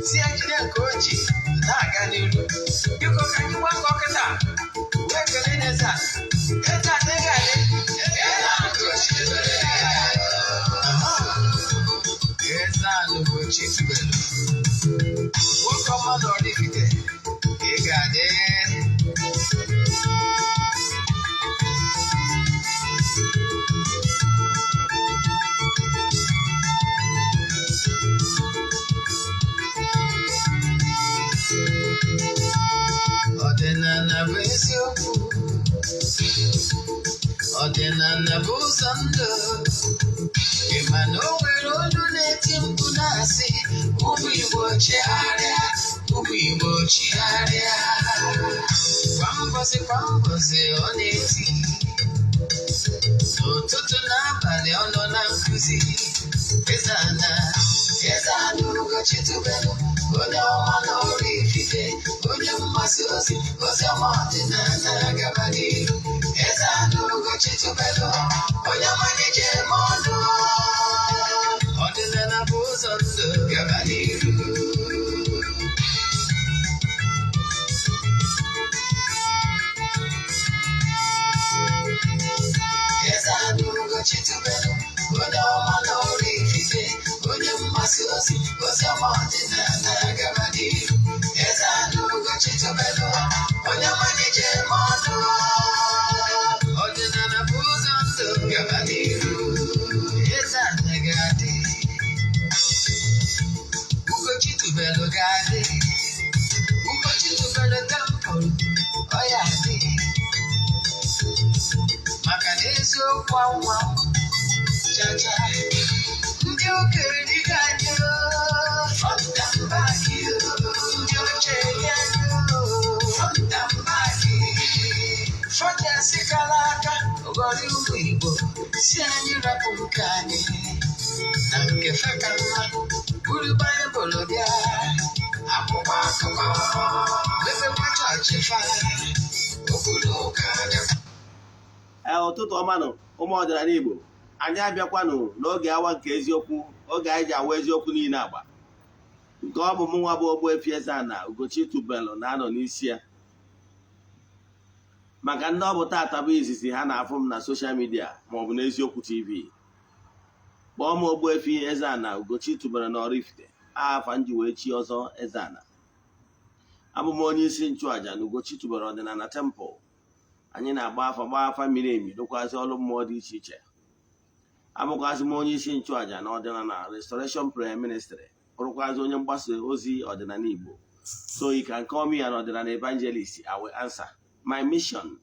Si ya jide nke o ji na-aga n'iru. Biko, ka anyị gbakọ kịta wee kelee n'eze a. Eze a dịghị adị. Eze a Ugochi tubelu, nwoke ọma na Oraifite, ị ga-adị. Ọdịnala bụ eziokwu, ọdịnala bụ ụzọ ndụ. Ị ma na o nwere olu na-eti mkpu na-asị, "Ụmụ Igbo, chigharịa, ụmụ Igbo, chigharịa." Kwa mbọsị kwa mbọsị ọ na-eti, n'ụtụtụ n'abalị ọ nọ na nkụzi. Eze ana, Eze ana Ugochi tubelu, onye ọma na Oraifite, onye mgbasa ozi ozi ọma ọdịnala, gaba n'iru. Eze ana Ugochi tubelu, onye ọma na-eje eme ọnụ. Ọdịnala bụ ụzọ ndụ, gaba n'iru. Eze ana Ugochi tubelu, onye ọma na Oraifite, onye mgbasa ozi ozi ọma ọdịnala, gaba n'iru. Eze ana Ugochi tubelu, onye ọma na-eje eme ọnụ. Ọdịnala bụ ụzọ ndụ, gaba n'iru. Eze ana ga-adị, Ugochi tubelu ga-adị, Ugochi tubelu temple ọ ya adị, maka na eziokwu anwa chacha. Ndị okenye dịka anyị, front and back, ndị ochie anyị, front and back, front asikala aka ghọrọ ụmụ Igbo, si anyị rapụ nke anyị na nke feka mma, buru Baịbụl bịa, akwụkwọ akụkọ, mepekwa chọọchị fa, okwu na ụka bịa. Ee, ụtụtụ ọma nụ, ụmụ ọdịnala Igbo. Anyị abịakwanụ n'oge awa nke eziokwu, oge anyị ji awa eziokwu niile agba. Nke ọ bụ mụ nwa bụ Ogbuefi Eze-Ana Ugochi tubelu na-anọ n'isi ya. Maka ndị ọ bụ tata bụ izizi ha na-afụ m na social media maọbụ n'Eziokwu TV, kpọọ m Ogbuefi Eze-Ana Ugochi tubelu na Oraifite. Afa nji wee chi ọzọ Eze-Ana. Abụ m onye isi nchụàja na Ugochi tubelu ọdịnala temple. Anyị na-agba afa, gbaa afa miri emi, dokwazị ọrụ mmụọ dị iche iche. Abụkwazị m onye isi nchụàja na ọdịnala Restoration Prayer Ministry, bụrụkwazị onye mgbasa ozi ọdịnala Igbo. So you can call me an ọdịnala evangelist, I will answer. My mission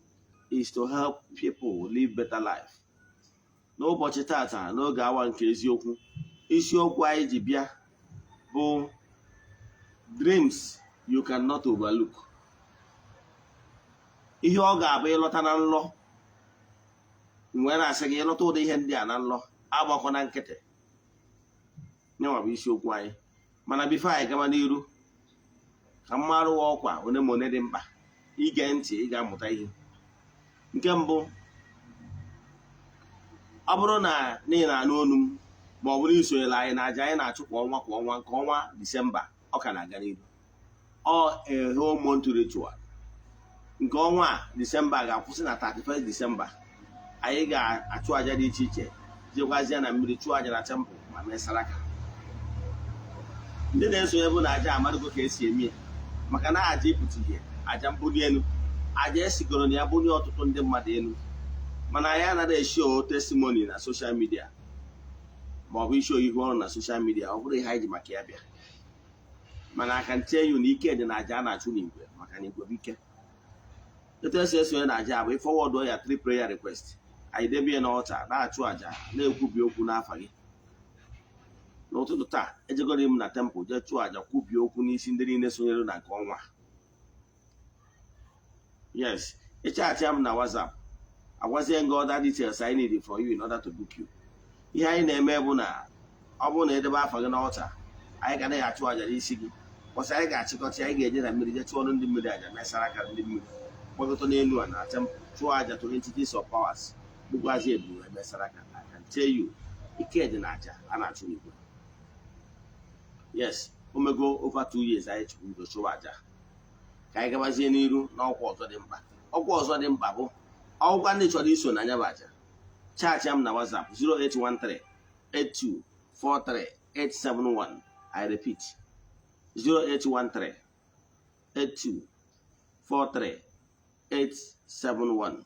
is to help people live better life. N'ụbọchị tata, n'oge awa nke eziokwu, isiokwu anyị ji bịa bụ "Dreams you cannot overlook". Ihe ọ ga-abụ ịlọta na nlọ, wee na-asị gị, ịlọta ụdị ihe ndị a na nlọ, agbakọ na nkịtị. Nyenwa bụ isiokwu anyị. Mana before anyị gaba n'iru, ka m marụwa ọkwa one ma one dị mkpa. Ige ntị, ị ga-amụta ihe. Nke mbụ, ọ bụrụ na ị na-anụ olu m, ma ọ bụrụ isonyere anyị na aja anyị na-achụ kwa ọnwa kwa ọnwa, nke ọnwa Disemba ọ ka na-aga n'iru, ọ a whole month ritual. Nke ọnwa a Disemba ga-akwụsị na 31st Disemba. Anyị ga-achụ aja dị iche iche, jekwazie na mmiri chụọ aja na temple, ma mee saraka. Ndị na-esonye bụ na aja amadụgo ka esi eme ya, maka na aja ịpụta ihe, aja mbuli elu, aja esigoro na ya bulie ọtụtụ ndị mmadụ elu. Mana anyị anaghị eshow testimony na social media, ma ọ bụ ishow ihu ọrụ na social media. Ọ bụrụ ihe anyị ji maka ya bịa. Mana aka nche you na ike dị na aja a na-achụ n'igwe, maka na igwe bụ ike. Etu esi esonye na aja bụ ịforward ya three prayer request, anyị debe ya n'altar, na-achụ aja, na-ekwubi okwu n'afa gị. N'ụtụtụ taa, ejegoro m na temple jee chụọ aja, kwubie okwu n'isi ndị niile sonyere na nke ọnwa. Yes, ịchatịa m na WhatsApp, agwazie gị other details I need for you in order to book you. Ihe anyị na-eme bụ na ọ bụrụ na edebe afa gị n'altar, anyị ga naghị achụ aja n'isi gị. Kwụsị, anyị ga-achịkọta, anyị ga-eje na mmiri jee chụọrọ ndị mmiri aja, mesara aka ndị mmiri, gbagọta n'elu a na temple, chụọ aja to entities of powers, gbukwazi ebu, emesara aka. I can tell you, ike dị na aja a na-achụ n'igwe. Yes, Omego over 2 years anyị chụrụ udo chụwa aja. Ka anyị gabazie n'iru n'ọkwa ọzọ dị mkpa. Ọkwa ọzọ dị mkpa bụ ọgwụkwa ndị chọrọ iso na anya bụ aja, chat m na WhatsApp 0813 8243 871. I repeat, 0813 8243 871.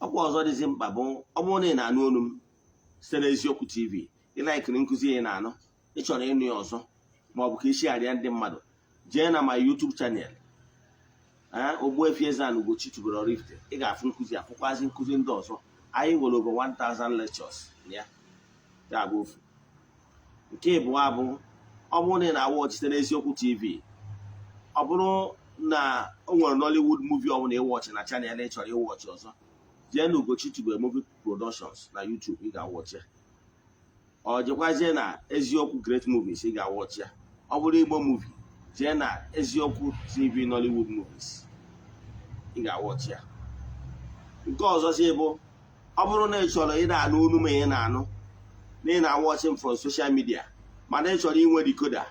Ọkwa ọzọ dịzi mkpa bụ, ọ bụrụ na ị na-anụ olu m site n'Eziokwu TV, ị likeiri nkụzi ị na-anụ, ị chọrọ ịnụ ya ọzọ, ma ọ bụ ka isi arịa ndị mmadụ, jee na my YouTube channel, Ogbuefi Eze-Ana Ugochi tubelu Oraifite. Ị ga-afụ nkụzi, afụkwazi nkụzi ndị ọzọ. Anyị nwere over 1000 lectures na ya. Ya bụ ofu. Nke ịbụọ bụ, ọ bụrụ na ị na-awatch site n'Eziokwu TV, ọ bụrụ na o nwere Nollywood movie ọ bụla ịwatch na channel ị chọrọ ịwatch ọzọ, jee na Ugochi tubelu Movie Productions na YouTube, ị ga-awatch ya. Ọ jekwazie na Eziokwu Great Movies, ị ga-awatch ya. Ọ bụrụ Igbo movie, jee na Eziokwu TV Nollywood Movies, ị ga-awatch ya. Nke ọzọ si bụ, ọ bụrụ na ị chọrọ ị na-anụ olu ma ị na-anụ na ị na-awatch m from social media, mana ị chọrọ inwe decoder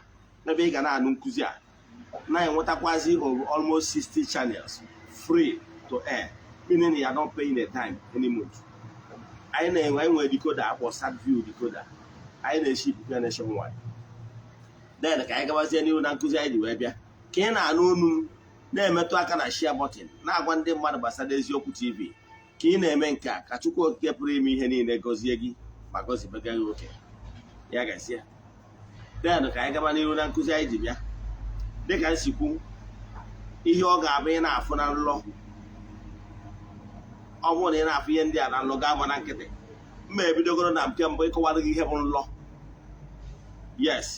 ebe ị ga na-anụ nkụzi a, na-enwetakwazi almost 60 channels free to air, meaning you are not paying a dime any month. Anyị na-enwe, anyị nwere decoder akpọ SatView decoder. Anyị na-eship nationwide. Then ka anyị gabazie n'ihu na nkụzi anyị ji wee bịa. Ka ị na-anụ olu m, na-emetụ aka na share button, na-agwa ndị mmadụ gbasara Eziokwu TV. Ka ị na-eme nke a, ka Chukwu Okike pụrụ ime ihe niile gọzie gị ma gọzibega gị oke ya gazie. Then ka anyị gaba n'ihu na nkụzi anyị ji bịa. Dịka nsikwu, ihe ọ ga-abụ ị na-afụ na nlọ, ọ bụrụ na ị na-afụ ihe ndị a na nlọ, ga-agba na nkịtị. Mma ebidogoro na nke mbụ ịkọwara gị ihe bụ nlọ. Yes,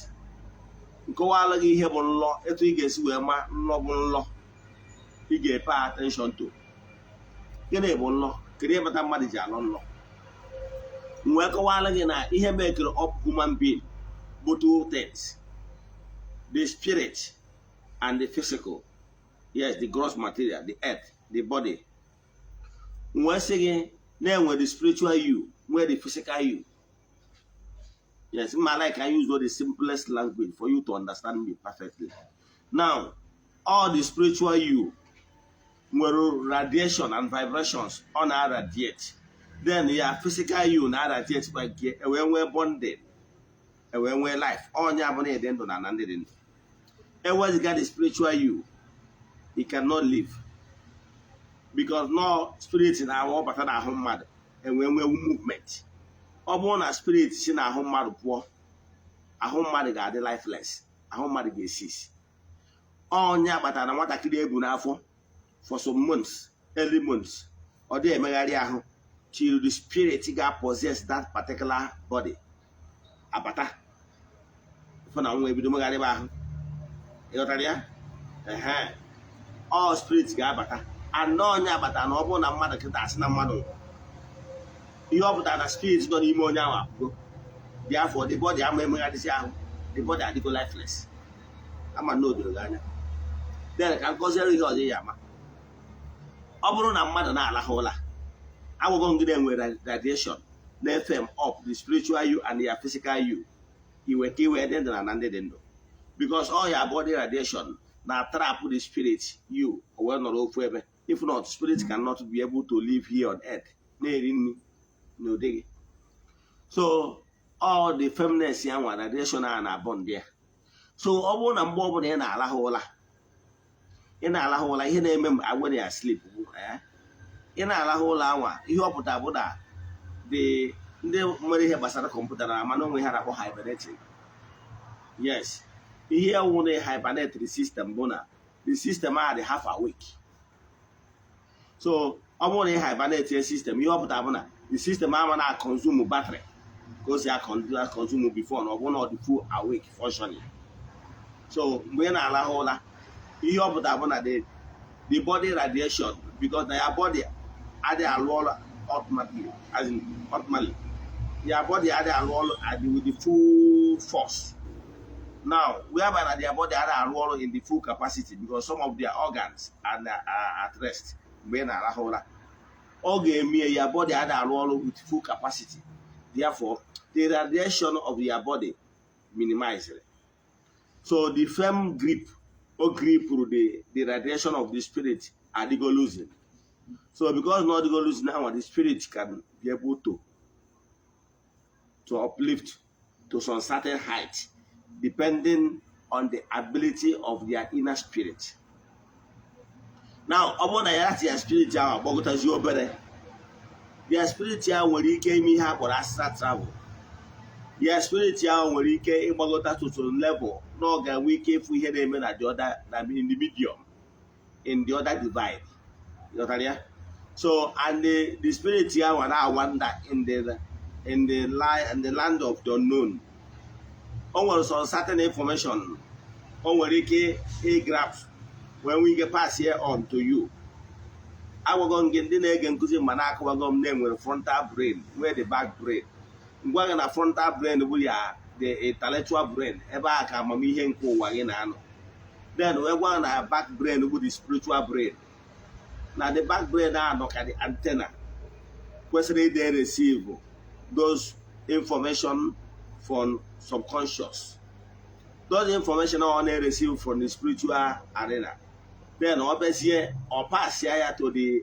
nkọwara gị ihe bụ nlọ, etu ị ga-esi wee ma nlọ bụ nlọ, ị ga-epay attention to gịnị bụ nlọ, kedu ihe kpata mmadụ ji alọ nlọ. M wee kọwara gị na ihe mekere up human being bụ two things: the spirit and the physical, yes, the gross material, the earth, the body. M wee sị gị na-enwe the spiritual you, nwee the physical you. Yes, ma like I use all the simplest language for you to understand me perfectly. Now, all the spiritual you nwere radiation and vibrations ọ na-radiate, then ya physical you na-radiate kwa nke ewee nwee bonding, ewee nwee life. Onye abụla ịdị ndụ na ndị dị ndụ, eweziga the spiritual you, you cannot live, because no spirit na-awa ọbata n'ahụ mmadụ, enwee nwee movement. Ọ bụrụ na spirit si n'ahụ mmadụ pụọ, ahụ mmadụ ga-adị lifeless, ahụ mmadụ ga-esisi. Onye kpatara na nwatakịrị ebu n'afọ for some months, early months, ọ dị emegharị ahụ till the spirit ga-possess that particular body abata, fụ na nwa ebido megharịba ahụ. Ịghọtara ya? Ehe, ọ spirit ga-abata anọ. Onye abata na ọ bụrụ na mmadụ kịta asị na mmadụ nwụrụ, ihe ọ pụtara na spirit nọ n'ime onye ahụ apụgo. Therefore, the body ama emegharịsị ahụ, the body adịgo lifeless. Ama na o doro gị anya. Then ka nkọziere ihe ọzọ ya ama. Ọ bụrụ na mmadụ na-alahụ ụla, agwụgwọ ngị na-enwe radiation na-efem up the spiritual you and your physical you, iwe ka iwe dị ndụ na ndị dị ndụ, because all your body radiation na trap the spirit you, o wee nọrọ ofu ebe. If not, spirit cannot be able to live here on earth na-eri nri n'ụdị gị. So all the firmness ya nwa radiation a na-abọ ndị ya. So ọ bụrụ na mgbe ọbụla ị na-alahụ ụla, ị na-alahụ ụla, ihe na-eme m when you sleep bụ ị na-alahụ ụla anwa, ihe ọ pụtara bụ na the ndị nwere ihe gbasara kọmputa na ama na onwe ha na-akpọ hibernating. Yes, ihe wụ na hibernate system bụ na the system a dị half awake. So ọ bụrụ na ị hibernate system, ihe ọ pụtara bụ na the system ama na consume battery ka o si consume before na ọ bụrụ na ọ dị full awake functioning. So mgbe ị na-alahụ ụla, ihe ọ pụtara bụ na the body radiation, because na ya body adịghị alụ ọrụ automatically, as in automatically your body adịghị alụ ọrụ at with the full force. Now, whereby na their body adịghị arụ ọrụ in the full capacity because some of their organs are at rest. Mgbe ị na-arahụ ụra, ọ ga-eme ya body adịghị arụ ọrụ with full capacity. Therefore, the radiation of your body minimized. So the firm grip o gripụrụ the radiation of the spirit adịgo losing. So because na ọdịgo losing now, the spirit can be able to uplift to some certain height, depending on the ability of their inner spirit. Now, ọ bụrụ na ya ya spirit ahụ agbagọtazi obere, their spirit ahụ nwere ike ime ihe a kpọrọ astral travel. Their spirit ahụ nwere ike ịgbagọta to some level na ọ ga-enwe ike ịfụ ihe na-eme na the other, na in the medium, in the other divide. Ghọtara ya? So and the spirit ahụ na-wander in the land of the unknown. O nwere some certain information o nwere ike ịgrasp wee nwee ike pass here on to you. Agwago m gị, ndị na-ege nkụzi, ma na-akọwago m na enwere frontal brain, nwee the back brain. Ngwa gị na frontal brain bụ ya the intellectual brain, ebe a ka amamihe nke ụwa gị na-anọ. Then wee gwa na back brain bụ the spiritual brain, na the back brain anọ ka the antenna kwesịrị ịdị receive those information from subconscious, those information ọ na-receive from the spiritual arena. Then ọ bịazie, ọ pasịa ya to the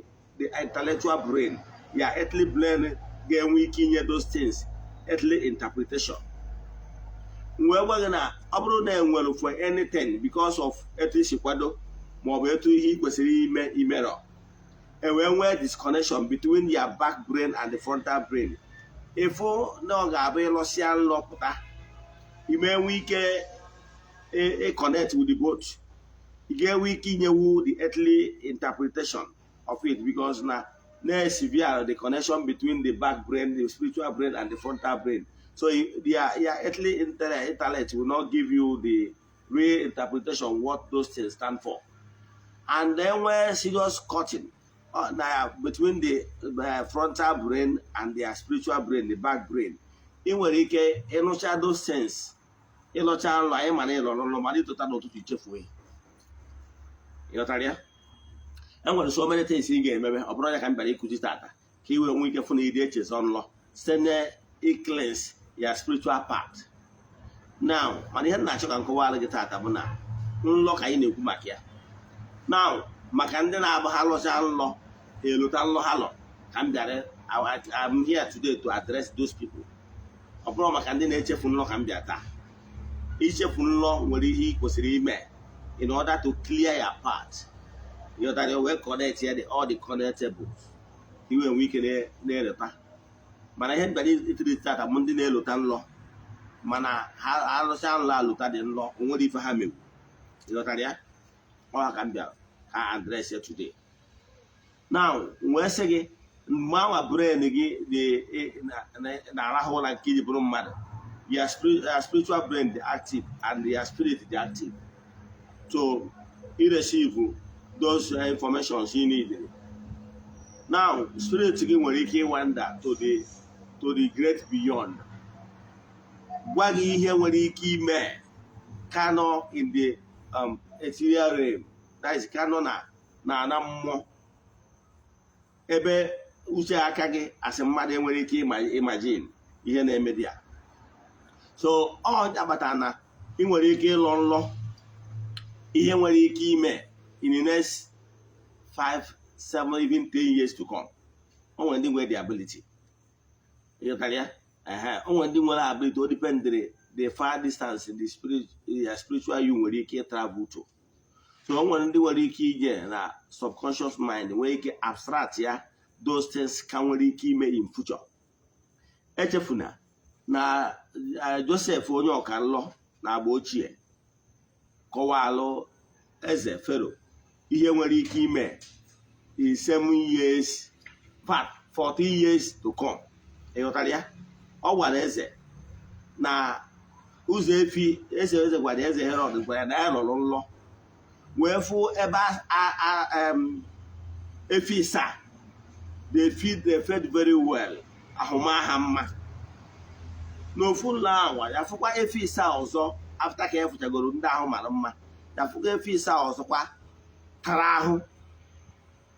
intellectual brain, ya earthly brain ga-enwe ike inye those things earthly interpretation. Wee gwa gị na ọ bụrụ na enwere for anything, because of etu isi kwado maọbụ etu ihe ị kwesịrị ime imerọ, e wee nwee disconnection between your back brain and the frontal brain, ịfụ na ọ ga-abụ ịlọsịa nlọ pụta, ime enwe ike ị connect with the both, ị ga-enwe ike inyewu the earthly interpretation of it, because na na-sever the connection between the back brain, the spiritual brain, and the frontal brain. So their earthly intellect will not give you the real interpretation what those things stand for. And then where serious cutting now between the frontal brain and their spiritual brain, the back brain, ị nwere ike ịnụcha those things, ịlọcha nlọ anyị, mana ịlọrọ nlọ, mana ịtụta n'ụtụtụ, ichefuo ya. Ịghọtara ya? E nwere so many things ị ga-emebe. Ọ bụrụ ya ka m bịara ịkụzi tata, ka ị wee nwee ike fụ na ịdị echezọ nlọ site na icleanse ya spiritual part. Now, mana ihe m na-achọ ka m kọwara gị tata bụ na nlọ ka anyị na-ekwu maka ya now, maka ndị na-abụ ha lọcha nlọ, ha elota nlọ ha lọ, ka m bịara. I'm here today to address those people. Ọ bụrụ maka ndị na-echefu nlọ ka m bịa taa. Ichefu nlọ nwere ihe ị kwesịrị ime in order to clear your path. Ịghọtara ya? Wee connect ya all the connectables, ka i wee nwee ike na-elota. Mana ihe mbịara itiri tata bụ ndị na-elota nlọ, mana ha alụcha nlọ, alụta dị nlọ, o nwere ife ha mewu. Ịghọtara ya? Ọ ka m bịara ka address ya today. Now, wee sị gị, mgbe anwa brain gị dị na-arahụ ụra nke iji bụrụ mmadụ, your spiritual brain dị active and your spirit dị active to receive those informations you need. Now, spirit gị nwere ike ịwander to the great beyond, gwa gị ihe nwere ike ime ka nọ in the ethereal realm, that is, ka nọ na ana mmụọ, ebe uche aka gị asị mmadụ enwere ike imagine ihe na-eme dị ya. So ọ akpatara na ị nwere ike ịlọ nlọ ihe nwere ike ime in the next 5, 7, even 10 years to come. O nwere ndị nwere the ability. Ịghọtara ya? Ehe, o nwere ndị nwere ability. O dependịrị the far distance the spirit, your spiritual you nwere ike travel to. So o nwere ndị nwere ike ije na subconscious mind, nwere ike abstract ya those things ka nwere ike ime in future. Echefuna na Joseph, onye ọka nlọ na agba ochie, kọwalụ eze Fero ihe nwere ike ime in 7 years, fact, 14 years to come. Ịghọtara ya? Ọ gwara eze na ụzọ efi eze gwara eze Herọd, gwara ya na ya lọrọ nlọ wee fụ ebe efi isaa they fed very well, ahụmaha mma. N'ofu nlọ ahụ, ya fụkwa efi isaa ọzọ. After ka ya fụchagoro ndị ahụ mara mma, ya fụkwa efi isaa ọzọkwa tara ahụ,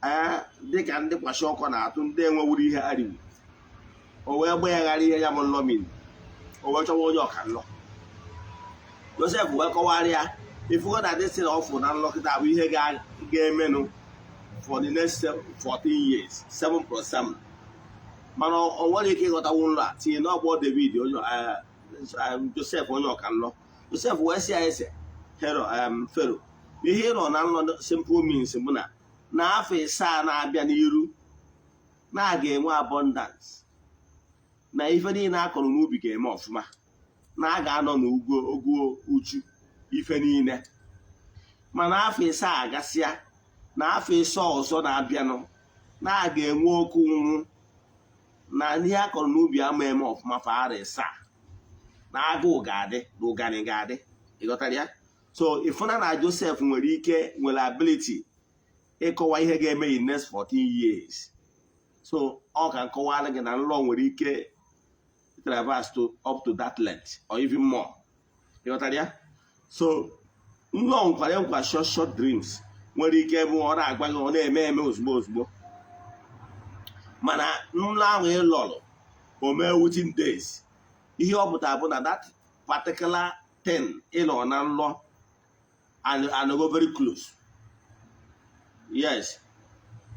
ee, dịka ndị kwashi ọkọ na-atụ ndị enwewuru ihe ha riwu. O wee gbaghara ihe ya bụ nlọ miri, o wee chọwa onye ọka nlọ. Joseph wee kọwara ya. Ifugo na this thing ọfụ na nlọkịta bụ ihe ga-emenụ for the next 14 years, 7 plus 7. Mana o nwere ike ịghọtawu nlọ a tinye n'ọgbọ David onye Joseph, onye ọka nlọ. Joseph wee sị ya, eze Hero Fero, ihe ịrọ na nlọ simple means bụ na n'afọ 7 na-abịa n'iru na a ga-enwe abundance, na ife niile a kọrọ n'ubi ga-eme ọfụma, na a ga-anọ n'ugo ogo uchu ife niile. Mana afọ 7 agasịa, na afọ 7 ọzọ na-abịanụ, na a ga-enwe oke ụnwụ, na ihe a kọrọ n'ubi ama eme ọfụma fara 7, na agụụ ga-adị, na ụgani ga-adị. Ịghọtara ya? So ịfụna na Joseph nwere ike, nwere ability ịkọwa ihe ga-eme in next 14 years. So ọ ka nkọwara gị na nlọ nwere ike traverse to up to that length or even more. Ịghọtara ya? So nlọ nkwara nkwa short short dreams nwere ike bụ ọ na-agwa gị, ọ na-eme eme ozugbo ozugbo. Mana nlọ ahụ ị lọrọ, o mee within days, ihe ọ pụtara bụ na that particular thing ị nọ na nlọ and go very close. Yes,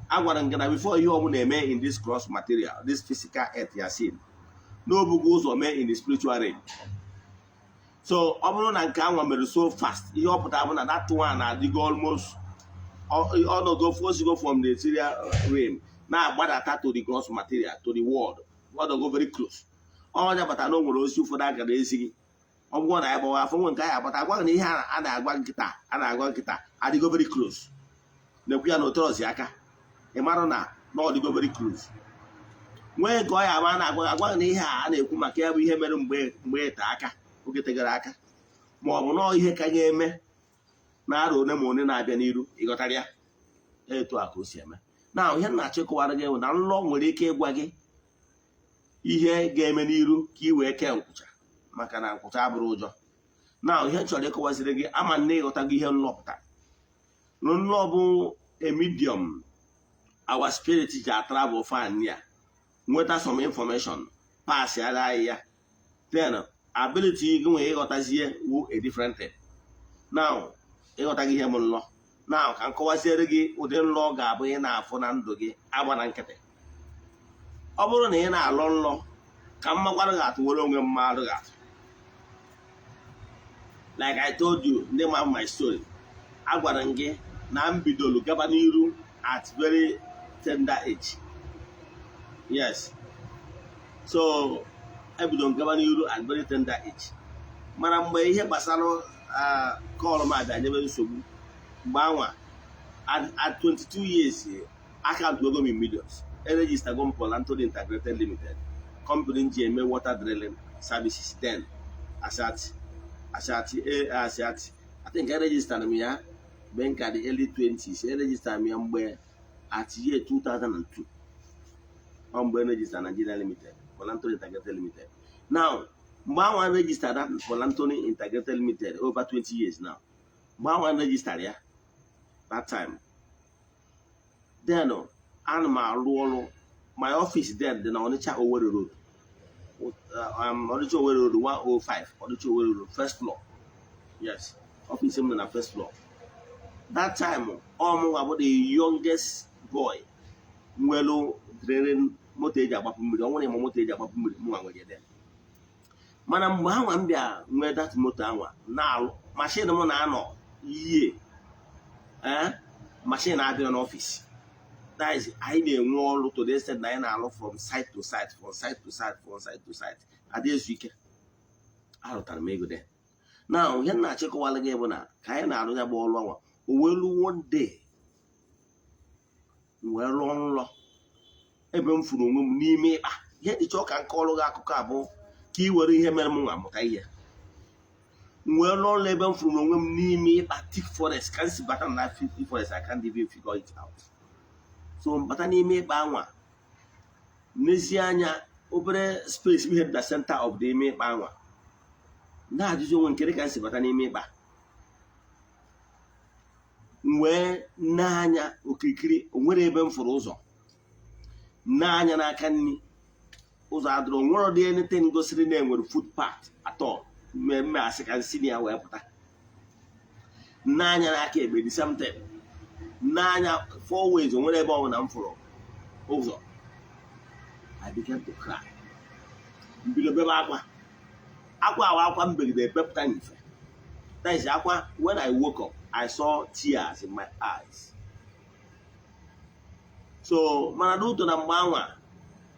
agwara m gị na before ihe ọbụla eme in this gross material, this physical earth ya seen n'obugo ụzọ mee in the spiritual realm. So ọ bụrụ na nke anwa mere so fast, ihe ọ pụtara bụ na that one na-adịgo almost ọnọgo go from the material realm na-agbadata to the gross material, to the world. Ọnọgo very close. Ọnya bata na o nwere ozi ụfọdụ a gara ezi gị. Ọ bụrụ na ya gbawa afọ nwe nke anyị agbata agwa gị na ihe a na-agwa nkịta a na-agwa nkịta adịgo very close, na-ekwu ya na otorozi aka, ị mara na ọ dịgo very close. Nwee nke ọ ya ama na-agwa agwa gị na ihe a na-ekwu maka ya bụ ihe mere mgbe ete aka, oge tegara aka, ma ọ bụ nọọ ihe ka ga-eme na arọ one ma one na-abịa n'iru. Ịghọtara ya? Etu a ka o si eme. Na ihe m na-achọ ịkọwara gị bụ na nlọ nwere ike ịgwa gị ihe ga-eme n'iru ka ị wee kee nkwụcha, maka na nkwụcha abụrụ ụjọ. Na ihe m chọrọ ịkọwaziri gị, ama nne, ịghọtago ihe nlọ pụtara? Nlọ bụ a medium our spirit ji travel fan ya, nweta some information, pass ara anyị ya. Then ability gị nwere ịghọtazie wu a different thing. Now ịghọtaghị ihe m nlọ. Now ka m kọwaziere gị ụdị nlọ ọ ga-abụ ị na-afụ na ndụ gị, agba na nkịtị. Ọ bụrụ na ị na-alọ nlọ, ka mmakwarụ ga-atụ nwere onwe mmadụ ga-atụ. Like I told you, ndị ma my story, agwara m gị na m bidoro gaba n'iru at very tender age. Yes, so ebido m gaba n'iru at very tender age. Mana mgbe ihe gbasara kọlụ m abịa nyebe nsogbu, mgbe anwa at 22 years, account go m in millions. Eregister go m Paul Anthony Integrated Limited, company ji eme water drilling services. Then as at I think I registered m ya mgbe nka dị early 20s. E register m ya mgbe at year 2002. Ọ mgbe register Nigeria Limited, Paul Anthony Integrated Limited. Now mgbe anwa register that Paul Anthony Integrated Limited, over 20 years now. Mgbe anwa register ya that time, then ana m arụ ọrụ. My office then dị na Onitsha Owerri Road, Onitsha Owerri Road 105, Onitsha Owerri Road, first floor. Yes, office m nọ na first floor that time. Ọ mụnwa bụ the youngest boy nwelu drilling moto eji agbapụ mmiri. Ọ nwere ịma moto eji agbapụ mmiri mụnwa nwere then. Mana mgbe anwa m bịa nwee that moto anwa na-alụ machine m na-anọ yie ee machine adịrị n'office. That is, anyị na-enwe ọrụ to the extent na anyị na-alụ from site to site, from site to site, from site to site, adị ezu ike. Arụtara m ego de. Na ihe m na-achịkọwala gị bụ na ka anyị na-arụ ya bụ ọrụ anwa, o wee lu one day m wee rụọ nlọ ebe m furu onwe m n'ime ịkpa ihe dị. Chọọ ka m kọọrọ gị akụkọ abụọ ka ị were ihe mere m nwa mụta ihe. M wee rụọ ọrụ ebe m furu onwe m n'ime ịkpa, thick forest. Ka m si bata na thick forest, I can't even figure it out. So m bata n'ime ịkpa anwa, n'ezie anya obere space ihe dị na center of the ime ịkpa anwa, na-ajụzi onwe nke dị ka m si bata n'ime ịkpa. M wee n'anya okirikiri, o nwere ebe m fụrụ ụzọ. N'anya n'aka nri, ụzọ adịrọ. Nwere dị anything gosiri na enwere footpath at all. Mmemme asị ka nsi na ya wee pụta n'anya n'aka ekpe, the same thing n'anya, four ways, o nwere ebe ọ bụla m fụrụ ụzọ. I began to cry, mbido bebe akwa. Akwa awa akwa m begide bepụta n'ife. That is akwa. When I woke up, I saw tears in my eyes. So mana n'ụtọ na mgbe anwa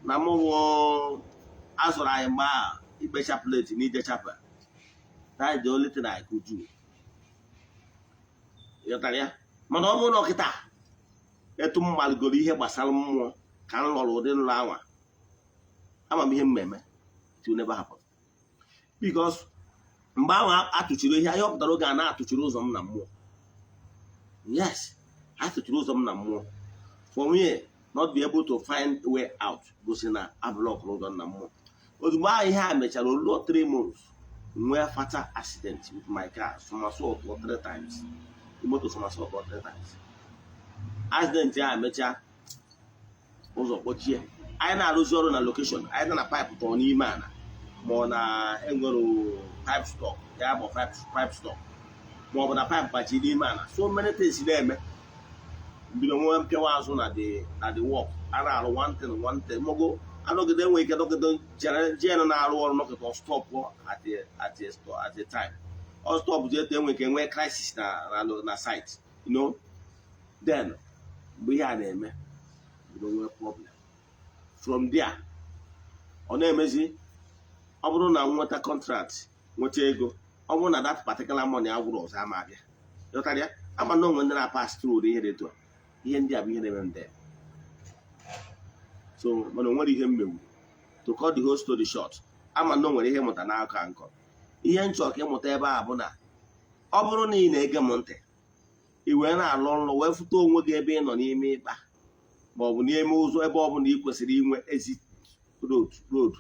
na mụ wụ azụrụ anyị mgbe a ikpe chaplet na ije chapel. That is the only thing I could do. Ịghọtara ya? Mana ọ bụrụ na ọkịta etu m maligoro ihe gbasara mmụọ ka m lọrọ ụdị nlọ anwa, ama m ihe m eme. It will never happen, because mgbe ahụ atụchiri ihe ahịa, ọ pụtara oge a na-atụchiri ụzọ m na mmụọ. Yes, atụchiri ụzọ m na mmụọ. For me not be able to find way out gosi na ablockụrụ ụzọ m na mmụọ. Ozugbo ahụ ihe a mechara, oluo 3 months, nwee fatal accident with my car, somersault three times. The motor somersault three times. Accident a mechaa, ụzọ kpọchie. Anyị na-arụzi ọrụ na location anyị nọ na pipe tọọ n'ime ala, ma ọ na enwere pipe stuck, ya bụ pipe stuck, ma ọ bụ na pipe gbachi n'ime ala. So many things na-eme. Mbido nwee mpịawa azụ na the work a na-arụ. One thing, one thing mogo anọgide, enwe ike nọgide gen na-arụ ọrụ, nọkịta stop at a time. Ọ stop ji etu enwe ike nwee crisis na site. Then mgbe ihe a na-eme, bido nwee problem. From there ọ na-emezi, ọ bụrụ na m nweta contract, nweta ego, ọ bụrụ na that particular money agwụrụ, ọzọ ama abịa. Ịghọtara ya? Ama na onwe ndị na-pass through ihe dị etu a. Ihe ndị a bụ ihe na-eme m there. So mana o nwere ihe mmegbu. To cut the whole story short, ama na o nwere ihe ịmụta n'aka nkọ. Ihe m chọrọ ka ịmụta ebe a bụ na ọ bụrụ na ị na-ege m ntị, ị wee na-alụ nlọ, wee fụta onwe gị ebe ị nọ n'ime ịkpa, ma ọ bụ n'ime ụzọ ebe ọ bụla ị kwesịrị inwe exit road,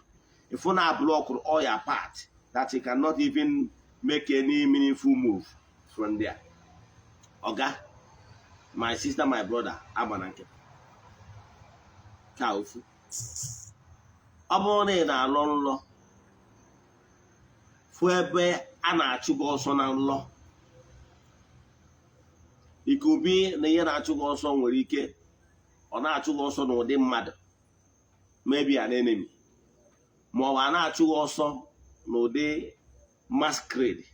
ịfụ na block all your path that you cannot even make any meaningful move from there, oga, my sister, my brother, agba na nkịtị ka ofu. Ọ bụrụ na ị na-alọ nlọ, fụ ebe a na-achụ gị ọsọ na nlọ, ikubi na ihe na-achụ gị ọsọ nwere ike ọ na-achụ gị ọsọ n'ụdị mmadụ, maybe an enemy, ma ọ bụ a na-achụ gị ọsọ n'ụdị masquerade,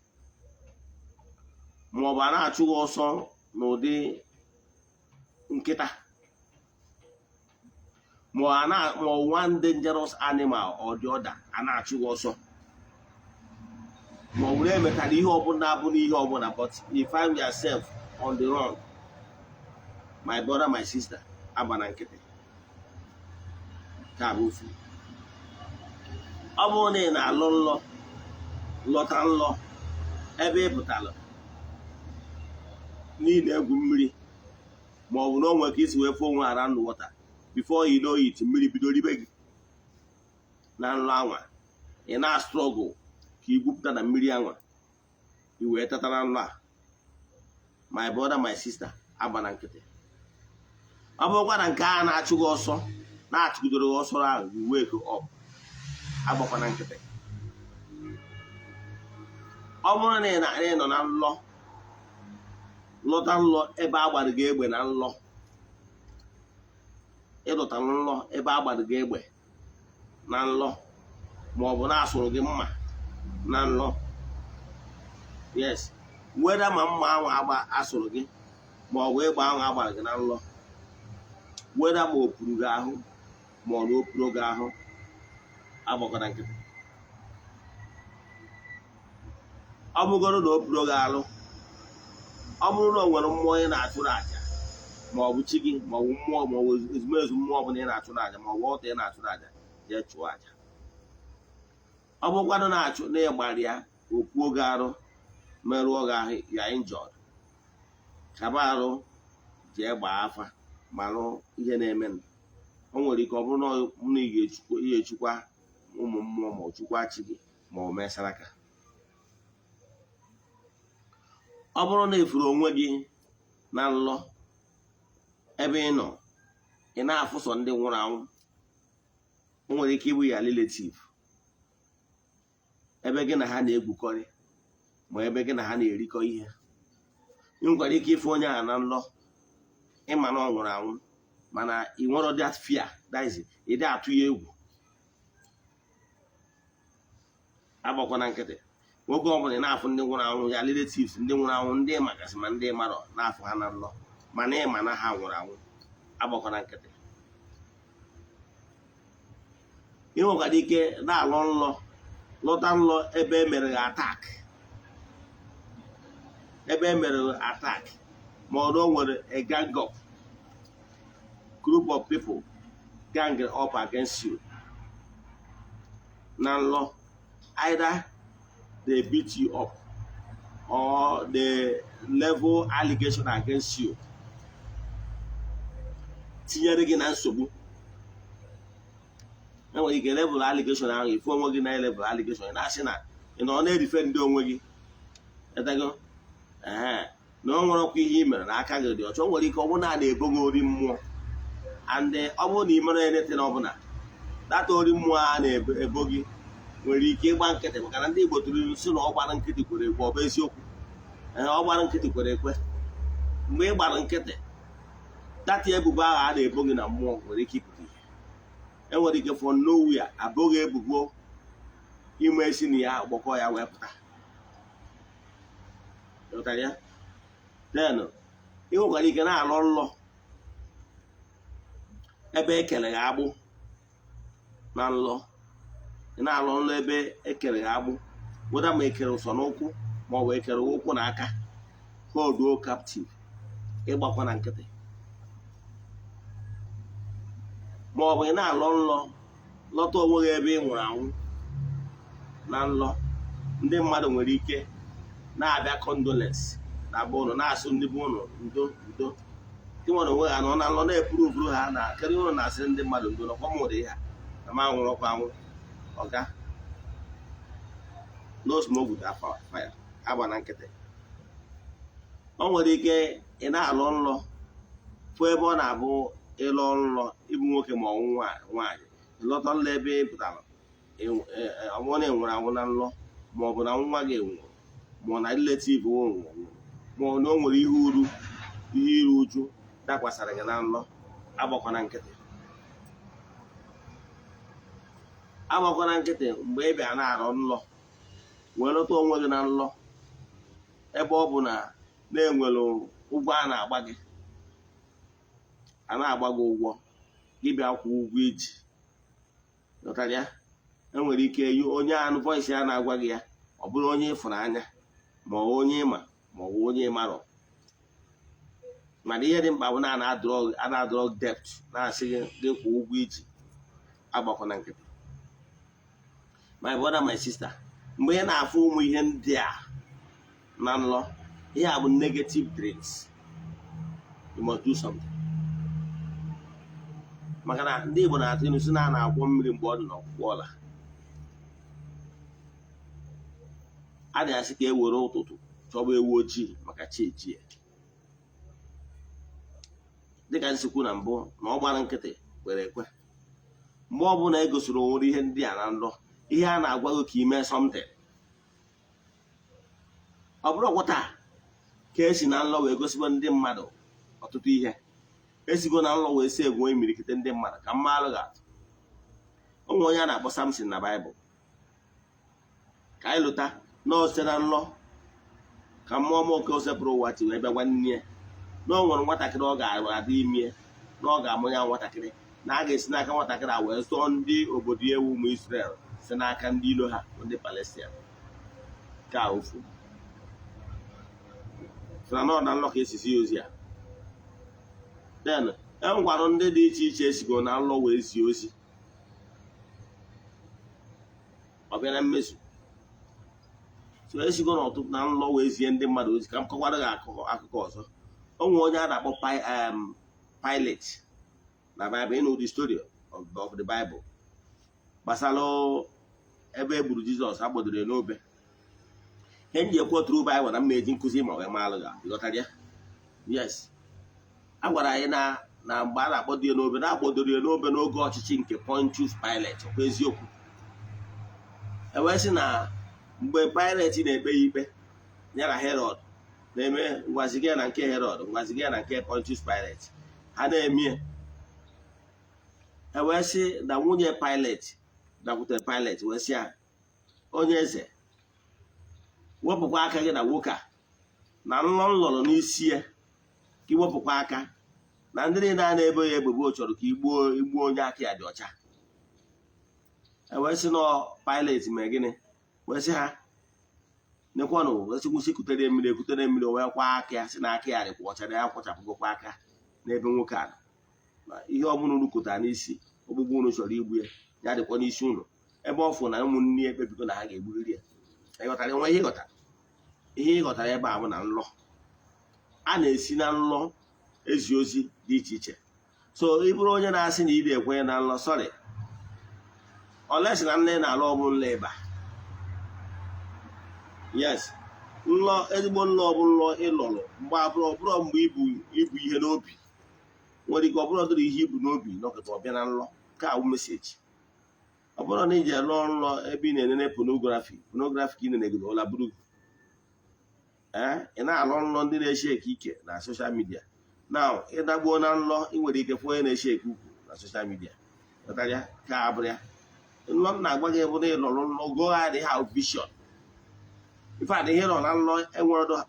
ma ọ bụ a na-achụ gị ọsọ n'ụdị nkịta, ma ọ one dangerous animal or the other, a na-achụ gị ọsọ, ma ọ bụrụ emetara ihe ọbụla bụ n'ihe ọbụla, but you find yourself on the run, my brother, my sister, agba na nkịtị ka bụ ofu. Ọ bụrụ na ị na-alụ nlọ, lọta nlọ ebe ị pụtara niile egwu mmiri, ma ọ bụ na o nwere ka isi wee fụ onwe around water, before you know it, mmiri bido ribe gị na nlọ anwa, ị na-struggle ka ị gwupụta na mmiri anwa, i wee tata na nlọ a, my brother, my sister, agba na nkịtị. Ọ bụrụkwa na nke a na-achụ gị ọsọ na-achụgidoro gị ọsọ ahụ, you wake up, agbakwa na nkịtị. Ọ bụrụ na ị nọ na nlọ, lọta nlọ ebe a gbara gị egbe na nlọ, ịlọtara nlọ ebe a gbara gị egbe na nlọ, ma ọ bụ na-asụrụ gị mma na nlọ, yes, weda ma mma ahụ agba asụrụ gị, ma ọ bụ egbe ahụ agbara gị na nlọ, weda ma o puru gị ahụ ma ọ na o puru gị ahụ, agbakọta nkịtị. Ọ bụgoro na o puru gị alụ, ọ bụrụ na o nwere mmụọ ị na-achụrụ àjà, ma ọ bụ chi gị, ma ọ bụ mmụọ, ma ọ bụ ezumezu mmụọ ọbụla ị na-achụrụ àjà, ma ọ bụ ọtọ ị na-achụrụ àjà, jee chụọ àjà. Ọ bụrụkwanụ na-achụ na ịgbara ya, o puo gị arụ, merụọ gị ahụ, ya injured, kaba arụ jee gbaa afa, marụ ihe na-eme. O nwere ike ọ bụrụ na ị ga-echukwa ụmụ mmụọ, ma ọ chukwa chi gị, ma ọ mee saraka. Ọ bụrụ na efuru onwe gị na nlọ ebe ị nọ, ị na-afụsọ ndị nwụrụ anwụ, o nwere ike ịbụ ya relative. Ebe gị na ha na-egwukọrị, ma ebe gị na ha na-erikọ ihe. Ị nwekwara ike ịfụ onye a na nlọ, ịma na ọ nwụrụ anwụ, mana ị nwere that fear, that is, ị dị atụ ya egwu. Agbakwana nkịtị. Nwoke ọbụla ị na-afụ ndị nwụrụ anwụ, ya relatives ndị nwụrụ anwụ, ndị magasị ma ndị marọ, na-afụ ha na nlọ, mana ịma na ha nwụrụ anwụ, agbakwana nkịtị. Ị nwekwara ike na-alọ nlọ, lọta nlọ ebe e mere gị attack, ebe e mere gị attack, ma ọ na o nwere a gang up, group of people gang up against you na nlọ. Either they beat you up or they level allegation against you, tinyere gị na nsogbu. Enwere ike level allegation ahụ, ifu onwe gị na level allegation, ị na-asị na ị nọ na-erife ndị onwe gị etago ee na o nwere ọkwa ihe i mere na aka gị dị ọcha. O nwere ike ọ bụrụ na a na-ebo gị ori mmụọ, and ọ bụrụ na ị mere anything ọbụla, data ori mmụọ a na-ebo gị nwere ike ịgba nkịtị, maka na ndị Igbo tụrụ ilu sị na ọ gbara nkịtị kwere ekwe. Ọ bụ eziokwu. Ee, ọ gbara nkịtị kwere ekwe. Mgbe ị gbara nkịtị, data ebubo ahụ a na-ebo gị na mmụọ nwere ike ịpụta ihe. Enwere ike from nowhere abụghị ebubo ime esi na ya gbakọ ya wee pụta. Ịghọtara ya? Then ị nwekwara ike na-alọ nlọ ebe ekere gị agbụ na nlọ. Ị na-alọ nlọ ebe ekere gị agbụ, weda ma ekere ụsọ n'ụkwụ ma ọ bụ ekere ụkwụ na aka, hold captive, ịgbakwa na nkịtị. Ma ọ bụ ị na-alọ nlọ, lọta onwe gị ebe ị nwụrụ anwụ na nlọ. Ndị mmadụ nwere ike na-abịa condolence na be ụnụ, na-asụ ndị be ụnụ ndo ndo. Ndị nwere onwe ha nọ na nlọ na-epuru ha na kedu ụnụ na-asị ndị mmadụ ndo nọkwa m ụdị ha na ma nwụrụ ọkwa anwụ. Ọga, no smoke without fire. Agba na nkịtị. O nwere ike ị na-alọ nlọ, fụ ebe ọ na-abụ ịlọ nlọ ịbụ nwoke ma ọ nwaanyị, lọta nlọ ebe ị pụtara, ọ bụrụ na ị nwụrụ anwụ na nlọ, ma ọ bụ na nwa gị nwụrụ, ma ọ na relative nwụrụ, ma ọ na o nwere ihe uru, ihe iru uju dakwasara gị na nlọ, agbakwana nkịtị. Agbakwana nkịtị. Mgbe ị bịa na-arọ nlọ wee lọta onwe gị na nlọ ebe ọ bụ na na-enwere ụgwọ a na-agba gị, a na-agba gị ụgwọ, gị bịa kwụọ ụgwọ iji lọtara ya. Enwere ike onye anụ voice ya na-agwa gị ya, ọ bụrụ onye ịfụrụ anya, ma ọ bụ onye ịma, ma ọ bụ onye ịmarọ. Mana ihe dị mkpa bụ na a na-adọrọ debt, na-asị gị gị kwụọ ụgwọ iji. Agbakwana nkịtị. My brother, my sister, mgbe ị na-afụ ụmụ ihe ndị a na nlọ, ihe a bụ negative dreams. You must do something, maka na ndị Igbo na-atụ ilu sị na a na-akwọ mmiri mgbe ọ dị n'ọkwụkwọ ọla. A na-asị ka e were ụtụtụ chọba ewu ojii maka chi ejie. Dịka nsikwu na mbụ, na ọ gbara nkịtị kwere ekwe. Mgbe ọbụla e gosiri onwere ihe ndị a na nlọ, ihe a na-agwa gị ka ime something. Ọ bụrụ ọgwụ taa ka esi na nlọ wee gosibo ndị mmadụ ọtụtụ ihe, esigo na nlọ wee si egwu imirikite ndị mmadụ. Ka mma alụ ga-atụ onwe onye a na-akpọ Samson na Baịbụl, ka anyị lụta na site na nlọ ka mmụọ m oke osepụrụ ụwa ti wee bịa gwa nne ya na o nwere nwatakịrị ọ ga-adị ime, na ọ ga-amụ ya nwatakịrị, na a ga-esi n'aka nwatakịrị a wee zụọ ndị obodo ewu ụmụ Israel si n'aka ndị ilo ha, ndị Palestina. Ka ofu sị na ọ na nlọ ka esisi ya ozi a. Then e nwekwara ndị dị iche iche esigo na nlọ wee zie ozi, ọ bịa na mmezu. So esigo n'ọtụtụ na nlọ wee zie ndị mmadụ ozi. Ka m kọkwara gị akụkọ ọzọ. O nwere onye a na-akpọ Pilate na Bible. Ịnụ the story of the Bible gbasara ebe e gburu Jizọs, agbadoro ya n'obe. Ihe m ji ekwu oturu Bible na m na-eji nkụzi ma wee maalụ ga ịghọtara ya. Yes, a gwara anyị na mgbe a na-akpọdo ya n'obe, na-akpọdoro ya n'obe n'oge ọchịchị nke Pontius Pilate. Ọkwa eziokwu? E wee sị na Mgbe Pilate na-ekpe ya ikpe, ya na Herod na-eme ngwaziga ya na nke Herod, ngwaziga ya na nke Pontius Pilate, ha na-eme, e wee sị na nwunye Pilate dakwutere Pilate wee sị ya, "Onye eze, wepụkwa aka gị na nwoke a, na nlọ nlọrọ n'isi ya, ka iwepụkwa aka na ndị niile a na-ebo ya ebubo chọrọ ka igbuo igbuo onye aka ya dị ọcha." E wee sị na Pilate mee gịnị? Wee sị ha nekwanụ, wee sị kwụsị, kutere mmiri. Ekutere mmiri, o wee kwa aka ya, sị na aka ya dịkwa ọcha, na ya kwụchapụgokwa aka n'ebe nwoke a nọ. Na ihe ọbụla unu kụtara n'isi ogbugbu unu chọrọ igbu ya, ya dịkwa n'isi unu, ebe ọ fụ na ụmụnne ya ekpebigo na ha ga-egburiri ya. Ịghọtara nwe ihe ịghọtara? Ihe ịghọtara ebe a bụ na nlọ a na-esi na nlọ ezi ozi dị iche iche. So ị bụrụ onye na-asị na ị na-ekwenye na nlọ, sorry, unless na nne na-alụ ọ bụ nlọ ịba. Yes, nlọ, ezigbo nlọ bụ nlọ ịlọrọ mgbe abụrụ ọbụrụ mgbe ibu ihe n'obi. Nwere ike ọ bụrụ dịrị ihe ibu n'obi nọkọta ọbịa na nlọ ka awụ message. Ọ bụrụ na iji lụọ nlọ ebe ị na-enene pornography, pornography ka ị na-enegodo ụla buru gị. Ee, ị na-alụ nlọ ndị na-eshi eke ike na social media. Now ịdagbuo na nlọ, ị nwere ike fụ onye na-eshi eke ukwu na social media. Ghọtara ya? Ka abụrụ ya nlọ m na-agwa gị bụ na ịlọrọ nlọ gụgharị ha vision. In fact, ihe nọ na nlọ enwere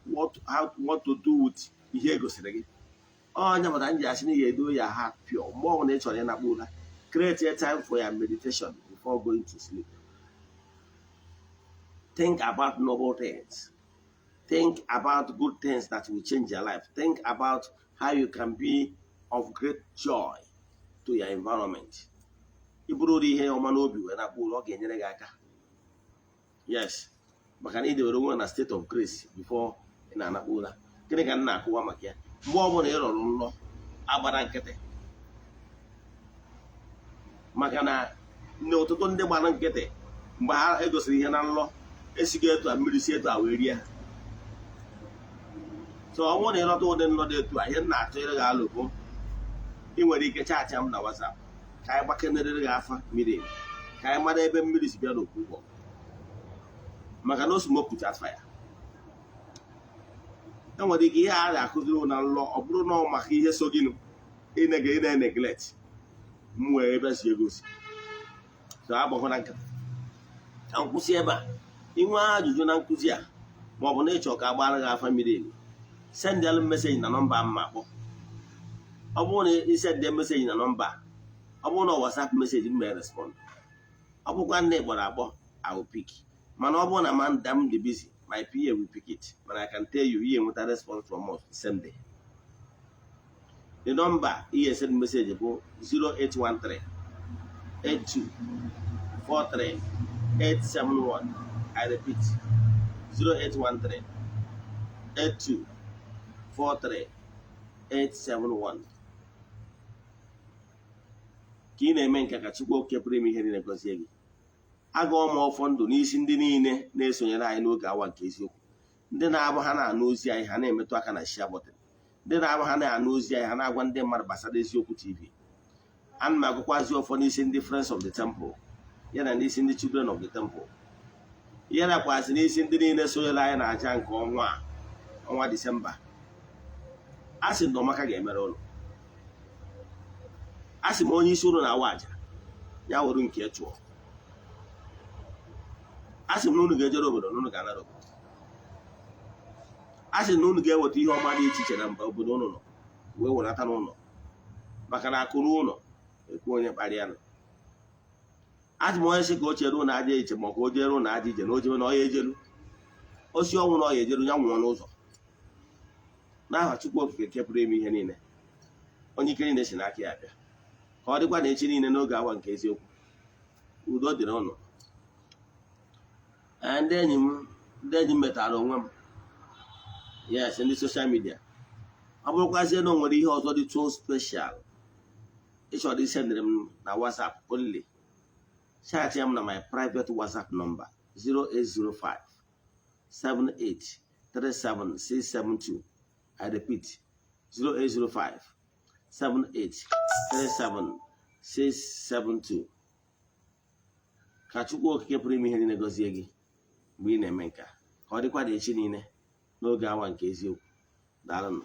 what to do with ihe e gosiri gị. Onye pụtara m ji asị na ị ga-edo ya heart pure. Mgbe ọbụla ị chọrọ ịnakpu ụra, create a time for your meditation before going to sleep. Think about noble things, think about good things that will change your life, think about how you can be of great joy to your environment. Ị bụrụ ụdị ihe ọma n'obi wee nakpu ụra, ọ ga-enyere gị aka. Yes, maka na ị dewere onwe na state of grace before ị na-anakpu ụra. Gịnị ka m na-akụwa maka ya? Mgbe ọbụla ị rọrọ nlọ, agbara nkịtị, maka na ndị ọtụtụ ndị gbara nkịtị mgbe ha egosiri ihe na nlọ esigo etu a, mmiri si etu a wee rie ha. So ọ bụrụ na ịrọta ụdị nlọ dị etu a, ihe m na-atụ ịrị gị alụ bụ ị nwere ike chat m na WhatsApp ka anyị gbakenerịrị gị afa mmiri emi, ka anyị mara ebe mmiri si bịa n'okwu ụgbọ, maka na o smoke without fire. Enwere ike ihe a na-akụziri na nlọ, ọ bụrụ na ọ maka ihe so gịnụ ị na-neglect m wee ebe si egosi. So agbahụ na nkịtị ka m kwụsị ebe a. Inwe ajụjụ na nkụzi a, ma ọ bụ na ịchọ ka a gbara gị afa miri emi, sendịalụ message na nọmba m ma akpọ. Ọ bụrụ na ị send message na nọmba a, ọ bụrụ na WhatsApp message, m may respond. Ọ bụkwa ndị kpọrọ akpọ, I will pick. Mana ọ bụrụ na man dam dị busy, my PA will pick it. Mana I can tell you, ihe enweta response from us the same day. The number ihe send message bụ 0813 82 43 871. I repeat, 0813 82 43 871. Ka ị na-eme nke ka Chukwu oke pụrụ ime ihe niile gọzie gị. Agụọ m ọfọ ndụ n'isi ndị niile na-esonyere anyị n'oge awa nke eziokwu, ndị na-abụ ha na-anụ ozi anyị, ha na-emetụ aka na share button, ndị na-abụ ha na-anụ ozi anyị, ha na-agwa ndị mmadụ gbasara Eziokwu TV. Ana m agụkwazi ọfọ n'isi ndị Friends of the Temple, ya na n'isi ndị Children of the Temple, ya nakwazi n'isi ndị niile sonyere anyị na-aja nke ọnwa a, ọnwa Disemba. A sị na ọmaka ga-emere ụlọ. A sị m onye isi ụlọ na-awa aja ya were nke chụọ. A sị m na unu ga-ejere obodo, na unu ga-anara obodo. A sị na unu ga-eweta ihe ọma dị iche iche na mba obodo unu nọ wee wenata n'ụlọ, maka na akụ n'ụlọ ekwu onye kparịa nọ. A sị m onye sị ka o chere ụlọ aja iche, ma ọ ka o jere ụlọ aja ije na o jebe na ọya ejelu osi ọnwụ na ọya ejelu, ya nwụọ n'ụzọ. N'aha Chukwu Okike nke pụrụ ime ihe niile, onye ike niile si n'aka ya bịa, ka ọ dịkwa na echi niile n'oge awa nke eziokwu. Udo dịrị ụnụ. Ee, ndị enyi m, ndị enyi m metara onwe m. Yes, ndị social media, ọ bụrụkwazie na o nwere ihe ọzọ dị too special ị chọrọ isendịrị m na WhatsApp only, chat ya m na my private WhatsApp number, 0805 78 37672. I repeat, 0805 78 37672. Ka Chukwu Okike pụrụ ime ihe niile gọzie gị. Mgbe ị na-eme nke a, ka ọ dịkwa dị echi niile n'oge awa nke eziokwu. Daalụnụ.